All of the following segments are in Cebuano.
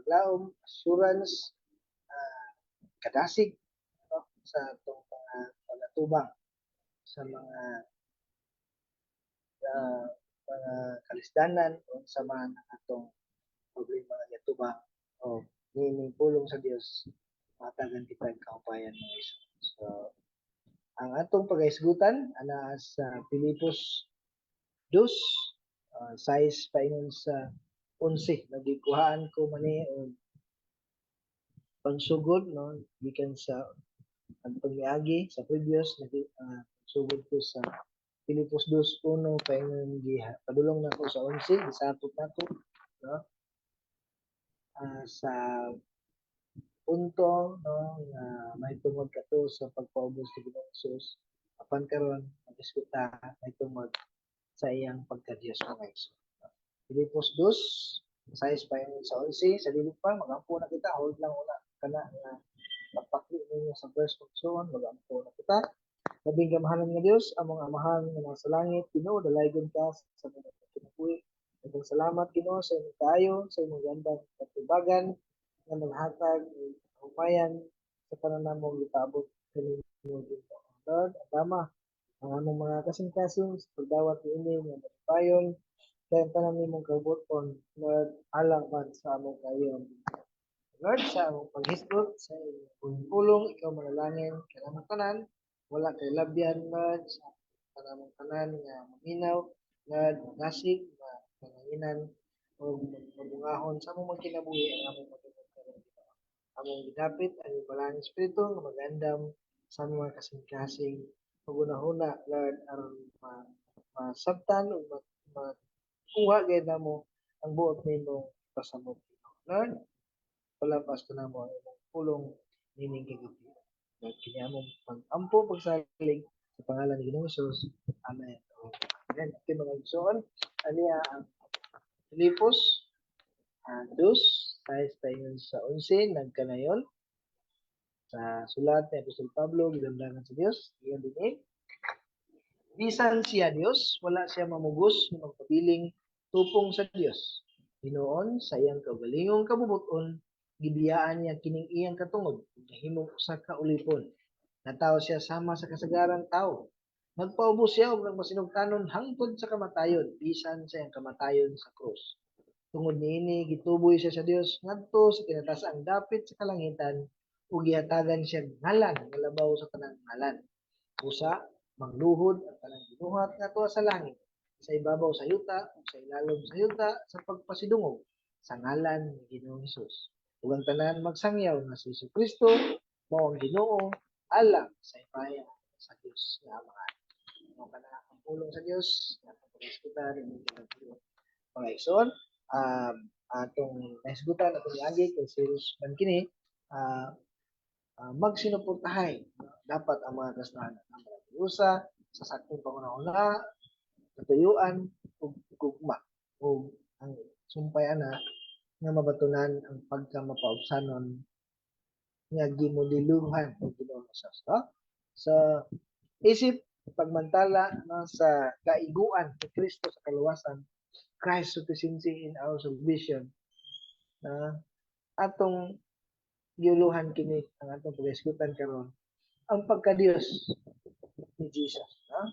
paglaom, assurance, kadasig, no, sa atong mga pagatubang sa mga kalisdanan o sa mga atong problema nga gatubang o niining pulong sa Dios matagan kita og kahupayan, mga igsoon. So ang atong pagahisgutan ana sa Filipos 2, 6 paingon sa 11. Nagikuhaan ko mani og pagsugod, no, gikan sa atong miagi sa previous nag sugod ko sa Filipos 2:1 paingon giha padulong nako sa 11, gisapot nako, no, sa punto, no, nga may tungod kato sa pagpaubos ni Ginoong Jesus, apan karon mag-isguta may tungod sa iyang pagka-Dios, mga igsoon. Filipos 2, 6 paingon sa 11. Sa dili pa magampo na kita, hold lang una kana nga pagpakli ninyo sa verse, igsoon, magampo na kita. Labing gamhanan nga Dios, among Amahan nga nasa langit, Ginoo, dalaygon ka sa mga kinabuhi. Daghang salamat, Ginoo, sa imong kaayo, sa imong gandang katubagan nga maghatag og kahumayan sa tanan namong gipaabot kanimo, Ginoo. Lord, tama ang among mga kasing-kasing sa pagdawat niini nga malipayon kay ang tanan nimong kabubut-on, Lord, alang man sa among kaayohan. Lord, sa among paghisgot sa imong pulong, ikaw manalangin kanamong tanan, wala kay labyan, Lord, sa kanamong tanan nga maminaw, Lord, madasig, mananginan, o mabungahon sa among magkinabuhi ang among matungod karon, Ginoo. Among gidapit ang imong Balaang Espiritu nga magandam sa among mga kasing-kasing paghunahuna, Lord, aron masabtan o makuha gyud namo ang buot nimong pasamot. Lord, palabas ko namo ang imong pulong nining kagabi. Lord, kini among pag-ampo, pagsalig sa pangalan ni Ginoong Hesus. Amen. Amen. Okay, mga igsoon, aniya ang Filipos 2, 6 paingon sa 11, nagkanayon sa sulat ni Apostol Pablo, gidamdagan sa Dios, iyon din eh. Bisan siya Dios, wala siya mamugos nga magpabiling tupong sa Dios. Hinuon, sa iyang kaugalingong kabubut-on, gibiyaan niya kining iyang katungod ug nahimong usa ka ulipon. Natawo siya sama sa kasagarang tawo. Nagpaubos siya ug nagmasinugtanon hangtod sa kamatayon, bisan sa iyang kamatayon sa krus. Tungod niini, gituboy siya sa Dios ngadto sa kinataasang dapit sa kalangitan ug gihatagan siya ngalan nga labaw sa tanang ngalan. Busa, mangluhod ang tanang binuhat ngadto sa langit, sa ibabaw sa yuta ug sa ilalom sa yuta sa pagpasidungog sa ngalan ni Ginoong Hesus. Ug ang tanan magsangyaw nga si Kristo mao ang Ginoo, alang sa himaya sa Dios nga Amahan. Mao kana ang pulong sa Dios nga atong pag-isgutan ning mga igsoon. Atong nahisgutan atong niagi kay serious man kini, magsinuportahay dapat ang mga Kristohanon ang usa sa saktong panghunahuna, katuyuan ug gugma, ug ang sumpay ana nga mabatunan ang pagkamapaubsanon nga gimodeluhan ni Ginoo Jesus, no? So isip pagmantala, no, sa kaiguan ni Kristo sa kaluwasan, Christ's sufficiency in our salvation, na atong giuluhan kini ang atong pag-isgutan karon, ang pagka-Dios ni Jesus, no?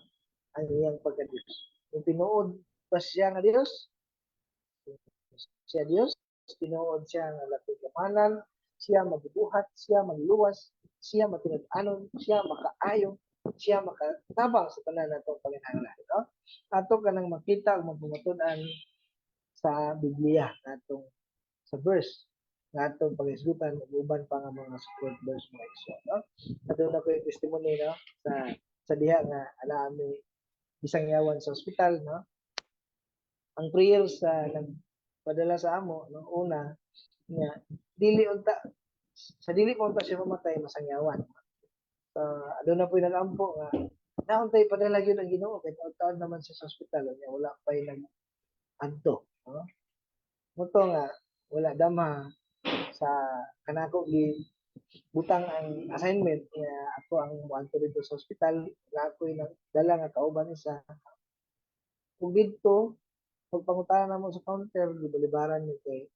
Ang iyang pagka-Dios. Kung tinuod ba siya nga Dios, siya Dios, tinuod siya nga labing gamhanan, siya magbuhat, siya magluwas, siya matinud-anon, siya makaayo, siya makatabang sa tanan natong panginahanglan, no? Ato kanang makita ug mapumatud-an sa Biblia natong sa verse nga atong paghisgutan ug uban pa nga mga support verse, mga igsoon, no? Aduna ko yung testimony, no, sa diha nga ala ami gisangyawan sa ospital, no? Ang prayer sa nagpadala sa amo, no, una nga dili unta sa dili mo unta siya mamatay masangyawan. So aduna po'y nag-ampo nga nauntay padala gyud ang Ginoo kay taon-taon naman siya sa ospital nya wala pa'y nag adto, no? Mao nga wala dama sa kanako gi butang ang assignment nga ako ang moadto didto sa ospital nga ako'y nagdala nga kauban isa ug didto pagpangutana namo sa counter, gibalibaran mi kay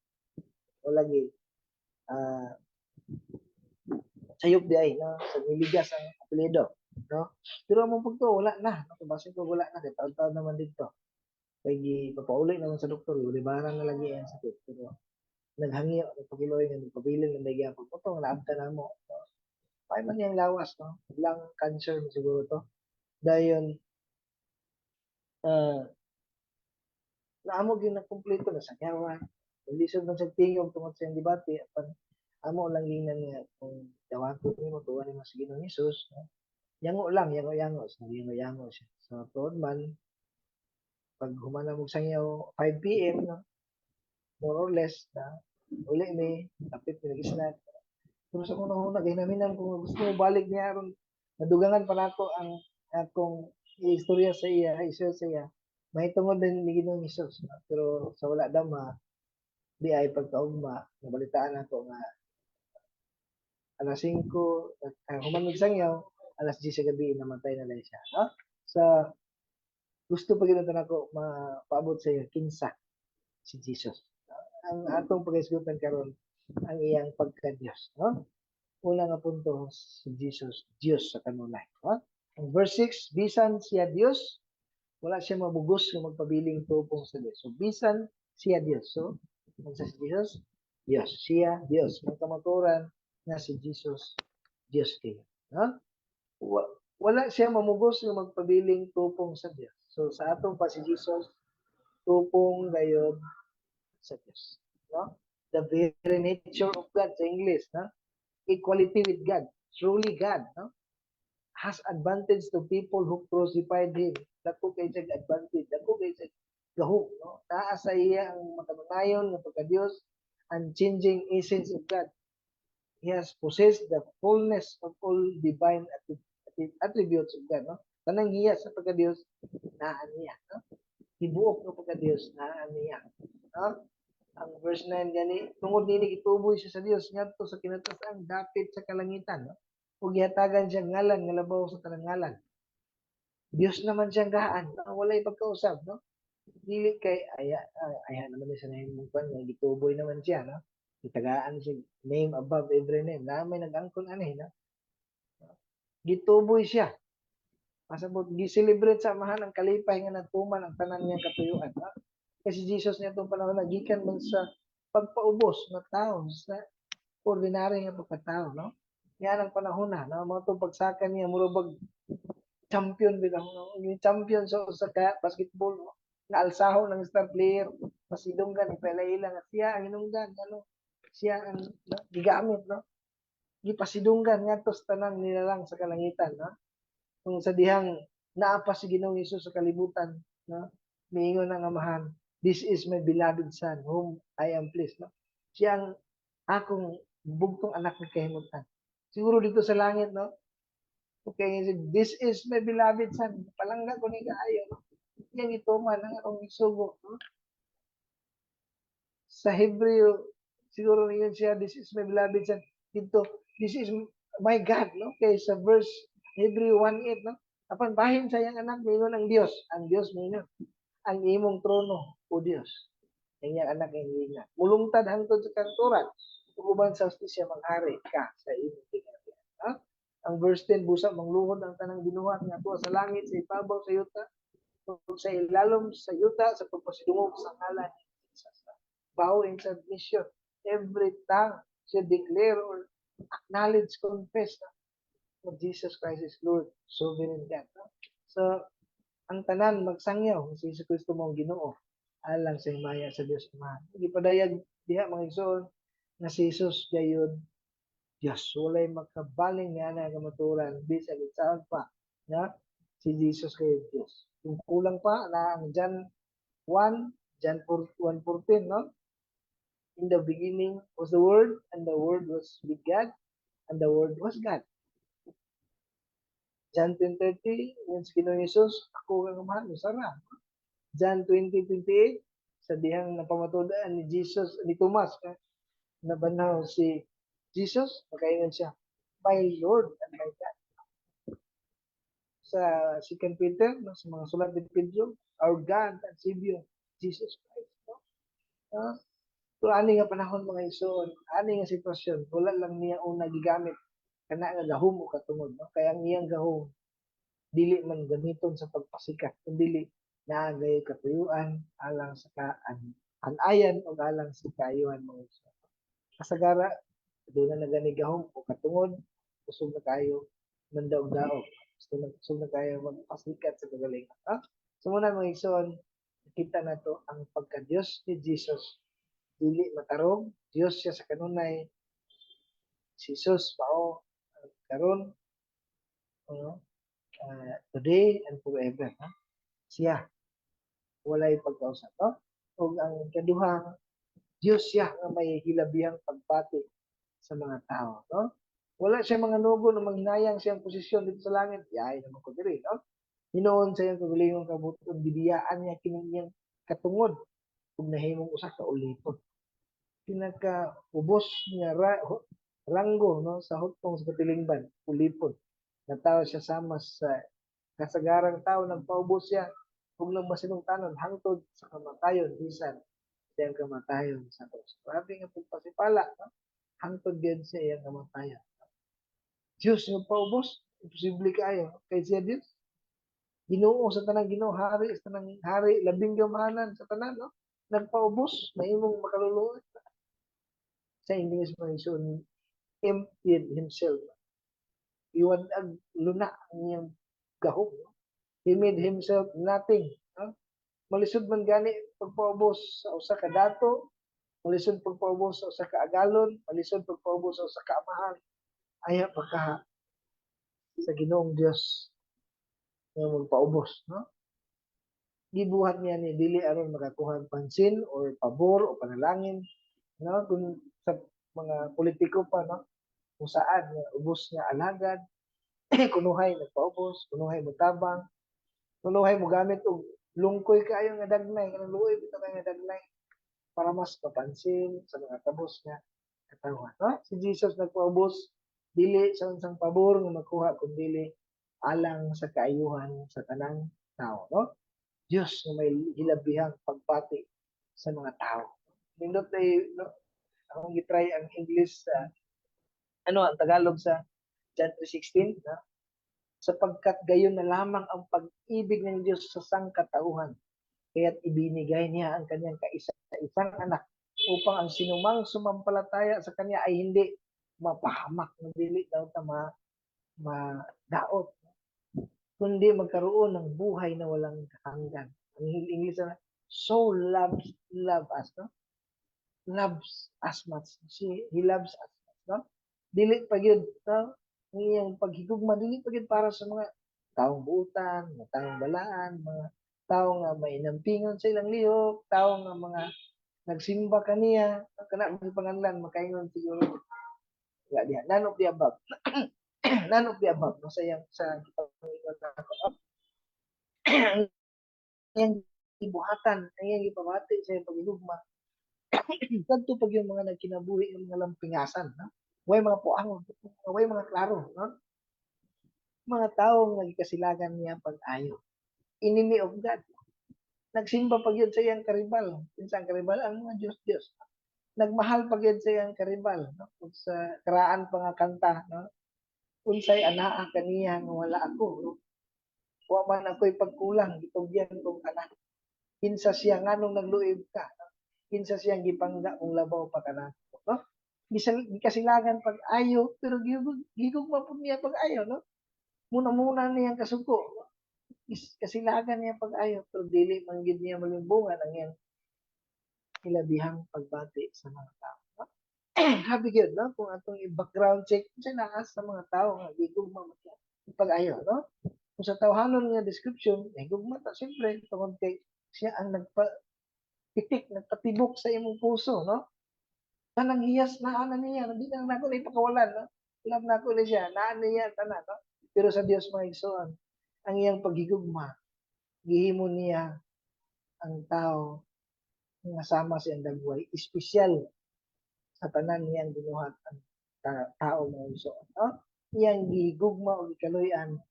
wala gi Sayop di ay, no, sa Niligas ang apelyido, no? Pero among pagtuo, wala na, no? Basin ko wala na kay taon-taon naman dito. Kay gipapauli naman sa doktor, ulibaran na lagi ang sakit. Pero naghangyo, nagpakiloy nga nagpabilin lang gyapon. Mao to naabtan namo. No? Paay man niyang lawas, no? Lung cancer man siguro to. Dayon naamo gyud na kumpleto na sangyawan. Lisod man sa tingog tungod sa iyang gibati, apan amo lang gingnan nga kung tawagon nimo, tuwa nimo sa Ginoong Hesus, no? Yango lang, yango-yango, so yango-yango siya. So tuod man pag human na mo sangyaw 5 PM, no? More or less na uli mi, kapit mi, nag-snack. Pero sa akong huna, gahinaminan ko gusto mo balik niya aron nadugangan pa nako ang akong istorya sa iya, istorya sa iya. Mahitungod din ni Ginoong Hesus, no? Pero sa wala dama, di ay pagkaugma, nabalitaan nako nga alas 5, human mig sangyaw, alas 10 sa gabi namatay na lang siya, no? Sa gusto pa gyud nako mapaabot sa iya kinsa si Jesus. Ang atong paghisgutan karon, ang iyang pagka-Dios, no? Una nga punto, si Jesus Dios sa kanunay, no? Ang verse 6, bisan siya Dios, wala siya mabugos nga magpabiling tupong sa Dios. So bisan siya Dios. So unsa si Jesus? Dios. Siya Dios. Ang kamatuoran nga si Jesus Dios kayo, no? Wala siya mamugos nga magpabiling tupong sa Dios. So sa atong pa, si Jesus tupong gayod sa Dios, no? The very nature of God sa English, no? Equality with God, truly God, no? Has advantage to people who crucified him. Dako kay siya advantage, dako kay siya gahom, no? Naa sa iya ang makanunayon nga pagka-Dios, unchanging essence of God. He has possessed the fullness of all divine attributes of God, no? Tanang hiya sa pagka-Dios naa niya, no? Tibuok nga pagka-Dios naa niya, no? Ang verse 9 gani, tungod niini gituboy siya sa Dios ngadto sa kinataas-ang dapit sa kalangitan, no? Ug gihatagan siya ngalan nga labaw sa tanang ngalan. Dios naman siyang gaan, no? Walay pagkausab, no? Dili kay aya aya naman ni sa nahimong kwan nga gituboy naman siya, no? Gitagaan siya name above every name. Na may nag-angkon ani, no? Gituboy siya. Pasabot gi-celebrate sa Amahan ang kalipay nga natuman ang tanan niyang katuyuan, no? Kasi Jesus niya itong panahon na gikan man sa pagpaubos na tao sa ordinary nga pagkatao, no? Yan ang panahon na, no? Mao tong pagsaka niya, mura bag champion bitaw, no? Yung champion sa usa ka basketball, no? Nga alsahon ng star player, pasidunggan, ipaila-ila nga siya ang hinungdan, ano? Siya ang, no, gigamit, no? Gipasidunggan ngadto sa tanang nilalang sa kalangitan, no? Kung sa dihang naa pa si Ginoong Hesus sa kalibutan, no? Miingon ang Amahan, "This is my beloved Son whom I am pleased," no? Siya ang akong bugtong anak nga kahimutan. Siguro dito sa langit, no? Okay, "This is my beloved Son. Palangga ko ni kaayo," no? Iyang ituman ang akong isugo, no? Sa Hebreo, siguro niyon siya, "This is my beloved Son." Dito, "This is my God," no? Kay sa verse Hebreo 1:8, no? Apan bahin sa iyang anak, miingon ang Dios. Ang Dios miingon, "Ang imong trono, o Dios." Ang iyang anak ang giingnan. "Mulungtad hangtod sa kahangturan. Ug uban sa hustisya manghari ka sa imong tingali." Ha? Ang verse 10, busa mangluhod ang tanang binuhat nga tuwa sa langit, sa ibabaw sa yuta, ug sa ilalom sa yuta sa pagpasidungog sa ngalan ni Jesus. Bow in submission. Every tongue should declare or acknowledge, confess, no, that Jesus Christ is Lord, sovereign God. No? So, ang tanan magsangyaw si Jesus Kristo mao Ginoo alang sa himaya sa Dios Ama. Gipadayag diha, mga igsoon, nga si Jesus gayud Dios. Walay makabaling nga na kamatuoran bisan unsaon pa nga si Jesus kay Dios. Kung kulang pa na ang John 1, John 4, 1:14, no? In the beginning was the Word, and the Word was with God, and the Word was God. John 10:30, yung si Ginoong Jesus, "Ako ang Amahan, usa ra." John 20:28, sa dihang napamatuod-an ni Jesus, ni Tomas, nabanhaw si Jesus, makaingon siya, "My Lord and my God." Sa 2 Peter, no, sa mga sulat ni Pedro, "Our God and Savior, Jesus Christ." No? So ani nga panahon, mga igsoon, ani nga sitwasyon, wala lang niya una gigamit kana nga gahom o katungod, no? Kaya ang iyang gahom dili man gamiton sa pagpasikat, kundi naa gayud katuyuan alang sa kaan kanayan o alang sa kaayuhan, mga igsoon. Kasagara doon na gani gahom o katungod, kusog na kayo mandaog-daog. Gusto na, kusog na kayo magpasikat sa kagalingon. Ha? So muna, mga igsoon, kita nato ang pagka-Diyos ni Jesus dili matarong. Diyos siya sa kanunay. Si Jesus mao karon, ano, today and forever, ha? Siya walay pagkausab, no? Ug ang kaduha, Diyos siya nga may hilabihang pagbati sa mga tao, no? Wala siya mga nugo na manghinayang siyang posisyon dito sa langit. Yay naman ko diri, no? Hinuon sa iyang kaugalingong kabubut-on, gibiyaan niya kining iyang katungod ug nahimong usa ka ulipon. Pinaka ubos nga ranggo, no, sa hutong sa katilingban, ulipon. Natawo siya sama sa kasagarang tao, nagpaubos siya ug nang masinugtanon hangtod sa kamatayon, bisan sa iyang kamatayon sa krus. Grabe nga pagpasipala, no? Hangtod gyud sa iyang kamatayon. Diyos nga paubos, imposible kaayo kay siya Diyos. Ginoo sa tanang Ginoo, hari sa tanang hari, labing gamhanan sa tanan, no? Nagpaubos, mahimong makaluluoy. Sa English, mga igsoon, emptied himself. Iwan ag luna ang iyang gahom. No? He made himself nothing. No? Malisod man gani pagpaubos sa usa ka dato, malisod pagpaubos sa usa ka agalon, malisod pagpaubos sa usa ka amahan. Aya pa ka sa Ginoong Dios nga magpaubos, no? Gibuhat niya ni dili aron makakuha og pansin or pabor o panalangin, no? Kung sa mga politiko pa, no, kung saan nga ubos nga alagad, kunuhay nagpaubos, kunuhay motabang, kunuhay mo gamit og lungkoy kaayo nga dagnay, kanang luoy bitaw kaayo nga dagnay para mas mapansin sa mga kabus nga katawhan, no? Si Jesus nagpaubos dili sa unsang pabor nga makuha, kundi alang sa kaayuhan sa tanang tao, no? Diyos nga may hilabihang pagbati sa mga tao. Nindot ay, no, akong gitry ang English sa ano, ang Tagalog sa John 3:16, no? Sapagkat gayon na lamang ang pag-ibig ng Diyos sa sangkatauhan, kaya't ibinigay niya ang kanyang kaisa-isang anak upang ang sinumang sumampalataya sa kanya ay hindi mapahamak, na dili daw ta ma madaot, kundi magkaroon ng buhay na walang hanggan. Ang English na so loves love us, no? Loves us much. He loves us much, no? Dili pa gyud, no? Ang iyang paghigugma dili pa gyud para sa mga taong buutan, mga taong balaan, mga tao nga may nampingon sa ilang lihok, tao nga mga nagsimba kaniya, kana mga panganlan makaingon siguro. Ya diha, none of the above. None of the above, no, sa iyang sa gipangingon nako. Ang iyang gibuhatan, ang iyang gipamati sa iyang paghigugma kadto pag yung mga nagkinabuhi ng mga lampingasan, no? Way mga puangon, way mga klaro, no? Mga taong nagkasilagan niya pag-ayo. Enemy of God. Nagsimba pa gyud sa iyang karibal. Kinsa ang karibal? Ang mga Diyos-Diyos. Nagmahal pa gyud sa iyang karibal, no? Ug sa karaan pa nga kanta, no? Unsay anaa kaniya nga wala ako, no? Wa man ako'y pagkulang, gitugyan kong tanan. Kinsa siya, nganong nagluib ka, no? Kinsa siyang gipangga kung labaw pa kanako, no? Gikasilagan pag-ayo, pero gigugma pud niya pag-ayo, no? Muna-muna niyang kasuko, no? Kasilagan niya pag-ayo, pero dili man gyud niya malimbungan ang iyang hilabihang pagbati sa mga tao, no? Grabe gyud, no? Kung atong i-background check unsa naa sa mga tao nga gigugma man niya pag-ayo, no? Kung sa tawhanon nga description, eh, gugma ta siyempre tungod kay siya ang nagpa pitik, nagpatibok sa imong puso, no? Tanang hiyas naa na niya, di na nako na ipakawalan, no? Love nako ni siya, naa niya tanan, no? Pero sa Dios, mga igsoon, ang iyang paghigugma, gihimo niya ang tao nga sama sa iyang dagway, espesyal sa tanan niyang ginuhat ang tao, mga igsoon, no? Iyang gihigugma o gikaluy-an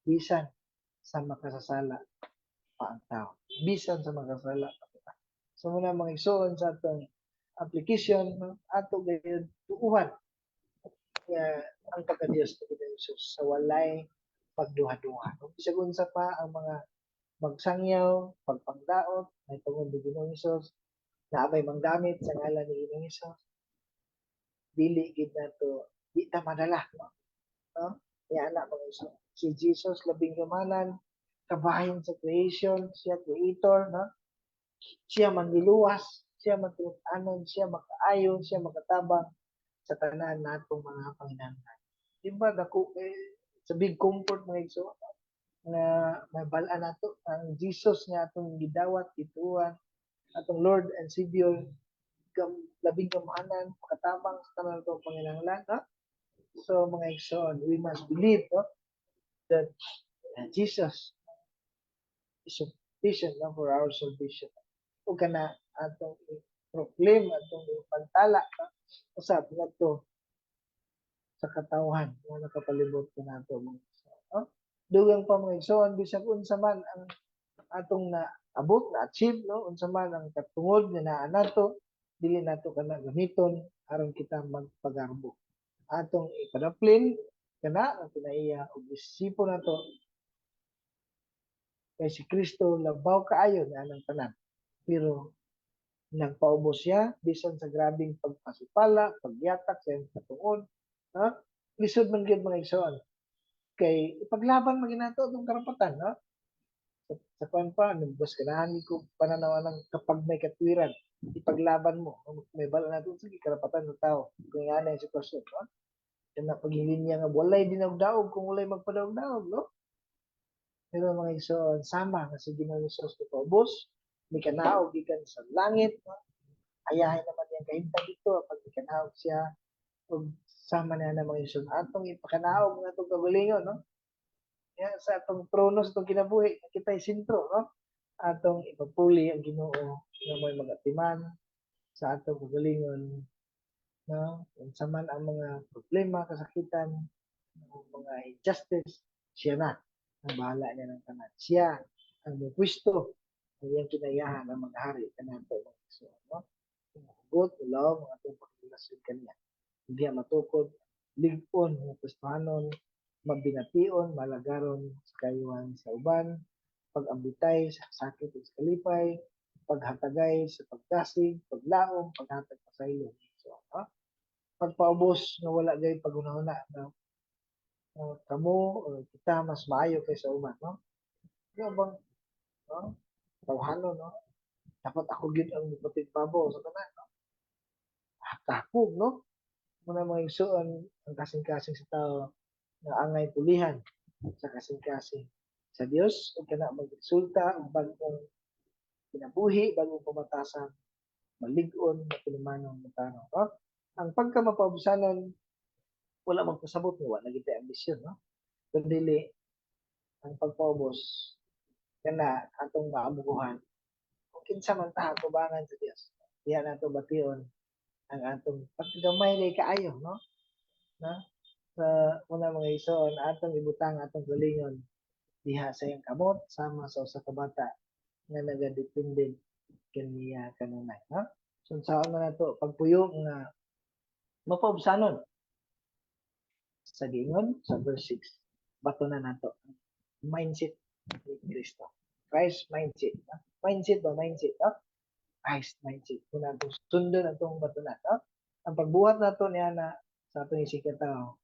bisan sa makasasala pa ang tao. Bisan sa makasala pa. So muna, mga igsoon, sa atong application, no? Ato gayud tuuhan nga ang pagka-Diyos ni Ginoong Jesus sa walay pagduha-duha. Kung bisag unsa pa ang mga magsangyaw, pagpangdaot, may tungod ni Ginoong Hesus, naa bay manggamit sa ngalan ni Ginoong Hesus, dili gid nato, di ta madala, no? No? Kaya ana, mga igsoon, si Jesus labing gamhanan, kabahin sa creation, siya creator, no? Siya manluluwas, siya matuod-anon, siya makaayo, siya makatabang sa tanan natong mga panginahanglan. Di ba dako eh, sa big comfort, mga igsoon, nga mabal-an nato ang Jesus nga atong gidawat, gituohan, atong Lord and Savior, labing gamhanan, makatabang sa tanan natong panginahanglan, no? So mga igsoon, we must believe, no, that Jesus is sufficient, no, for our salvation. Ug kana atong i-proclaim, atong ipantala, no, usab ngadto sa katawhan nga nakapalibot kanato, mga igsoon, no? Dugang pa, mga igsoon, bisag unsa man ang atong naabot, na achieve, no, unsa man ang katungod nga naa nato, dili nato kana gamiton aron kita magpagarbo. Atong ipadaplin kana ang kinaiya ug isipon nato kay si Kristo labaw kaayo nga anang tanan. Pero nagpaubos siya bisan sa grabeng pagpasipala, pagyatak sa iyang katungod, no? Lisod man gyud, mga igsoon. Kay ipaglaban man gyud nato atong karapatan, no? Sa kuan pa, bas ganahan ko pananaw ng kapag may katwiran, ipaglaban mo. May bala nato sige karapatan sa tao. Kung nga na yung sitwasyon, no? Kana paghilin niya nga walay dinawg-daog kung walay magpadaog-daog, no? Pero mga igsoon, sama nga si Ginoong Hesus paubos, mikanaog gikan sa langit, no? Ayahay naman niyang kahimtang dito pag mikanaog siya ug sama niya na, mga igsoon, atong ipakanaog nga atong kaugalingon, no? Ya, sa atong trono sa atong kinabuhi, kita'y sentro, no? Atong ipapuli ang Ginoo nga mo'y magatiman sa atong kaugalingon, no? Unsa man ang mga problema, kasakitan, ang mga injustice, siya na ang bahala niya ng tanan. Siya ang mupwisto ang iyang kinaiyahan ang maghari kanato, mga igsoon, no? Hugot, ulaw ang atong pagrelasyon kaniya. Hindi matukod, lig-on nga Kristohanon, mabination, malagaron sa kayuhan sa uban, pag-ambitay sa sakit ug sa kalipay, paghatagay sa pagdasig, paglaom, paghatag pasaylo. So, no? Pagpaubos nga wala gay paghunahuna, no? Kamo o kita mas maayo kaysa uban, no? Di bang, no? Tawhanon, no? Dapat ako gyud ang mupatigbabaw sa tanan, no? Kahapog, no? Muna, mga igsoon, ang kasing-kasing sa tao nga angay pulihan sa kasing-kasing sa Dios ug kana magresulta og bag-ong kinabuhi, bag-ong pamatasan, malig-on, matinumanon nga tawo, no? Ang pagka mapaubsanon wala magpasabot nga wala gyud ambisyon, no? Kundi ang pagpaubos kana atong maamuguhan kung kinsa man ta atubangan sa Dios. Diha nato bation ang atong pagkagamay lay kaayo, no? Na sa una, mga igsoon, atong ibutang atong kaugalingon diha sa iyang kamot sama sa usa ka bata nga nagadepende kaniya kanunay, no? So unsaon man nato pagpuyo nga mapaubsanon? Sa giingon sa verse 6, bato na nato ang mindset ni Kristo. Christ mindset, no? Mindset ba, mindset, no? Christ mindset. Kung atong sundon atong bato na, no? Ang pagbuhat nato niya na sa atong isig tao,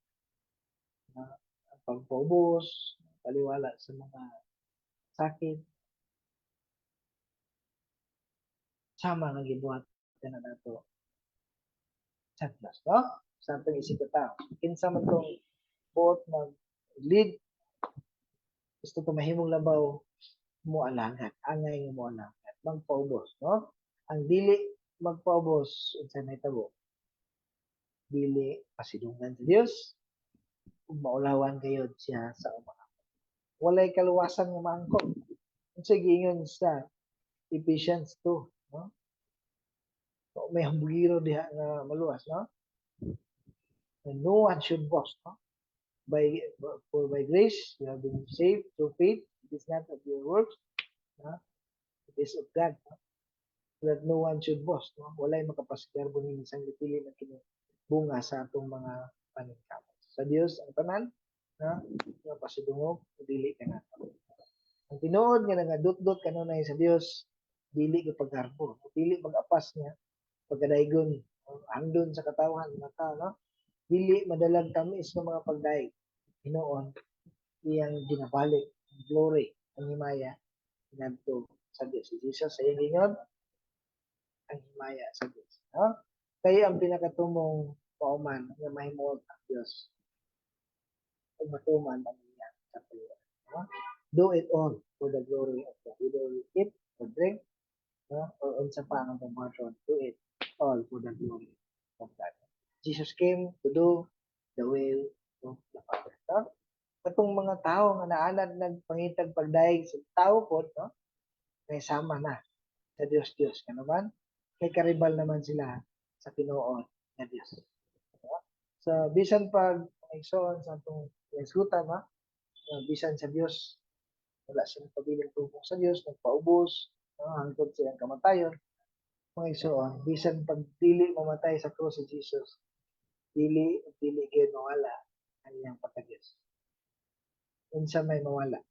no? Ang pagpaubos, paliwala sa mga sakit, sama nga gibuhat na nato sa Diyos, no? Sa atong isig tao. Kinsa man tong buot mag lead, gusto ko mahimong labaw mo alagad, angay nga mo alagad, magpaubos, no? Ang dili magpaubos, unsa nahitabo? Dili pasidunggan sa Dios ug maulawan gayud siya sa umaabot. Walay kaluwasan nga maangkon. Unsa giingon sa Ephesians 2, no? So, may hambugiro diha nga maluwas, no? And no one should boast, no? By for by grace you have been saved through faith. It is not of your works, no? It is of God, no? That no one should boast, no? Walay makapasigarbo nini sang dili man kini bunga sa atong mga paningkamot. Sa Dios ang tanan, no? Nga pasidungog dili kanato. Ang tinuod nga nangadutdot kanunay sa Dios, dili gyud paggarbo, dili pag-apas niya, pagkadaygon, andon sa katawhan mga tao, no? Dili madalag tamis ng mga pagdaig. Hinuon iyang ginabalik ang glory, ang himaya ngadto sa Dios. Si Jesus sa iyang gingon ang himaya sa Dios, no? Kay ang pinakatumong pauman nga mahimuot ang Dios ug matuman ang iyang katuyuan, no? Do it all for the glory of God. Whether you eat or drink, no? Or unsa pa ang buhaton, do it all for the glory of God. Jesus came to do the will of the Father, no? Katong mga tao nga naanad nagpangitag pagdayeg sa tao pod, no? Kay sama na sa Dios Dios ka naman, kay karibal naman sila sa tinuod nga Dios. No? So bisan pag igsoon sa atong hisgutan, no? Bisan sa Dios wala siya nagpabiling tubong sa Dios, nagpaubos, no, hangtod sa iyang kamatayon. Mga igsoon, bisan pag dili mamatay sa krus si Jesus, dili dili gyud mawala ang iyang pagka-Dios. Unsa may mawala?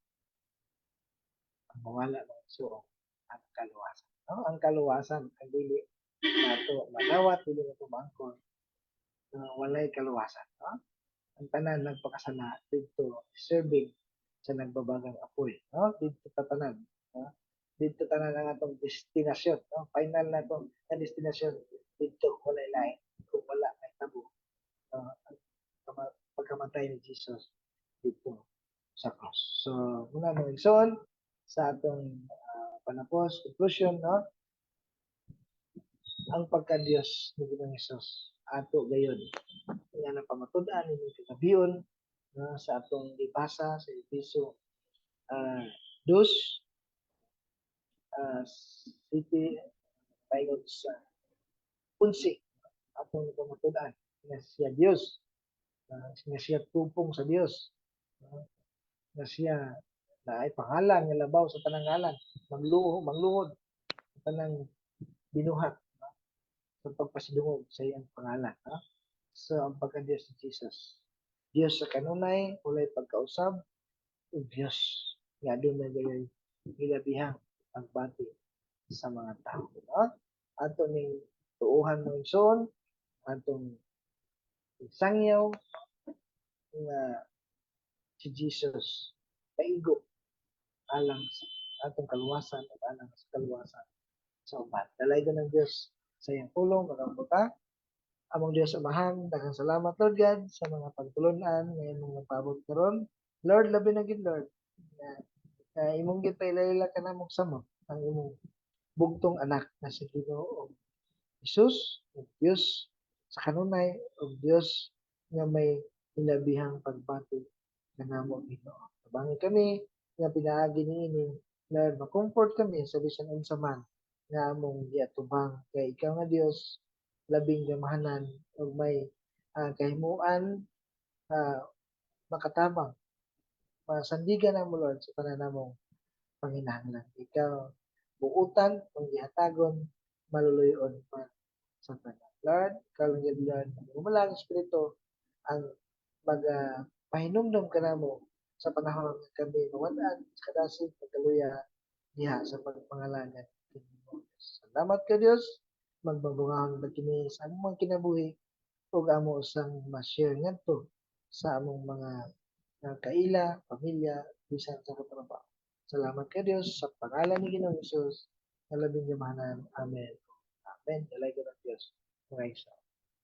Ang mawala, mga igsoon, ang kaluwasan. No? Ang kaluwasan ang dili nato madawat, dili nato maangkon, walay kaluwasan. No? Ang tanan nagpakasala didto serving sa nagbabagang apoy. No? Didto tatanan. No? Didto tanan ang atong destinasyon. No? Final na to na destinasyon didto, walay lain kung wala may tabo ang pagkamatay ni Jesus didto sa cross. So, muna, mga igsoon, sa atong panapos, conclusion, no? Ang pagka-Diyos ni Ginoong Hesus ato gayon nga napamatud-an ini kagabion, no, sa atong gibasa sa Efeso 2 city paingon sa 11, atong pamatud-an nga siya Dios, nga siya tupong sa Dios, no? Nga siya naay pangalan nga labaw sa tanang ngalan, magluho mangluhod sa tanang binuhat, no? Sa pagpasidungog sa iyang pangalan, no? So ang pagka-Diyos ni Jesus, Diyos sa kanunay walay pagkausab ug Diyos nga adunay gayoy gilabihang pagbati sa mga tao, no? Ato ning tuuhan, mga igsoon, atong sangyaw nga si Jesus paigo alang sa atong kaluwasan at alang sa kaluwasan sa uban. Dalaygon ng Diyos sa iyang pulong, magampo ta. Among Diyos Amahan, daghang salamat, Lord God, sa mga pagtulunan nga imong nagpaabot karon. Lord, labi na gid, Lord, nga imong gipailala kanamong samot ang imong bugtong anak na si Ginoong Jesus, ug Dios sa kanunay ug Dios nga may ilabihang pagbati kanamo, Ginoo. Tabangi kami nga pinaagi niini, Lord, ma-comfort kami sa bisan unsa man nga among giatubang kay ikaw nga Dios labing gamahanan ug may kahimuan makatabang, masandigan namo, Lord, sa tanan namong panginahanglan. Ikaw buutan kung gihatagon maluluyon pa sa tanan. Lord, ikaw lang gyud, Lord, ang Balaang Espiritu ang mag pahinumdom kanamo sa panahon nga kami mawad-an sa kadasig, pagkaluya diha sa pagpangalagad kanimo. Salamat ka, Dios. Magbabungahon ba kini sa among mga kinabuhi ug amo sang ma-share ngadto sa among mga kaila, pamilya, bisan sa katrabaho. Salamat ka, Dios, sa pangalan ni Ginoong Hesus nga labing gamahanan. Amen. Amen. Dalaygon ang Dios, mga igsoon.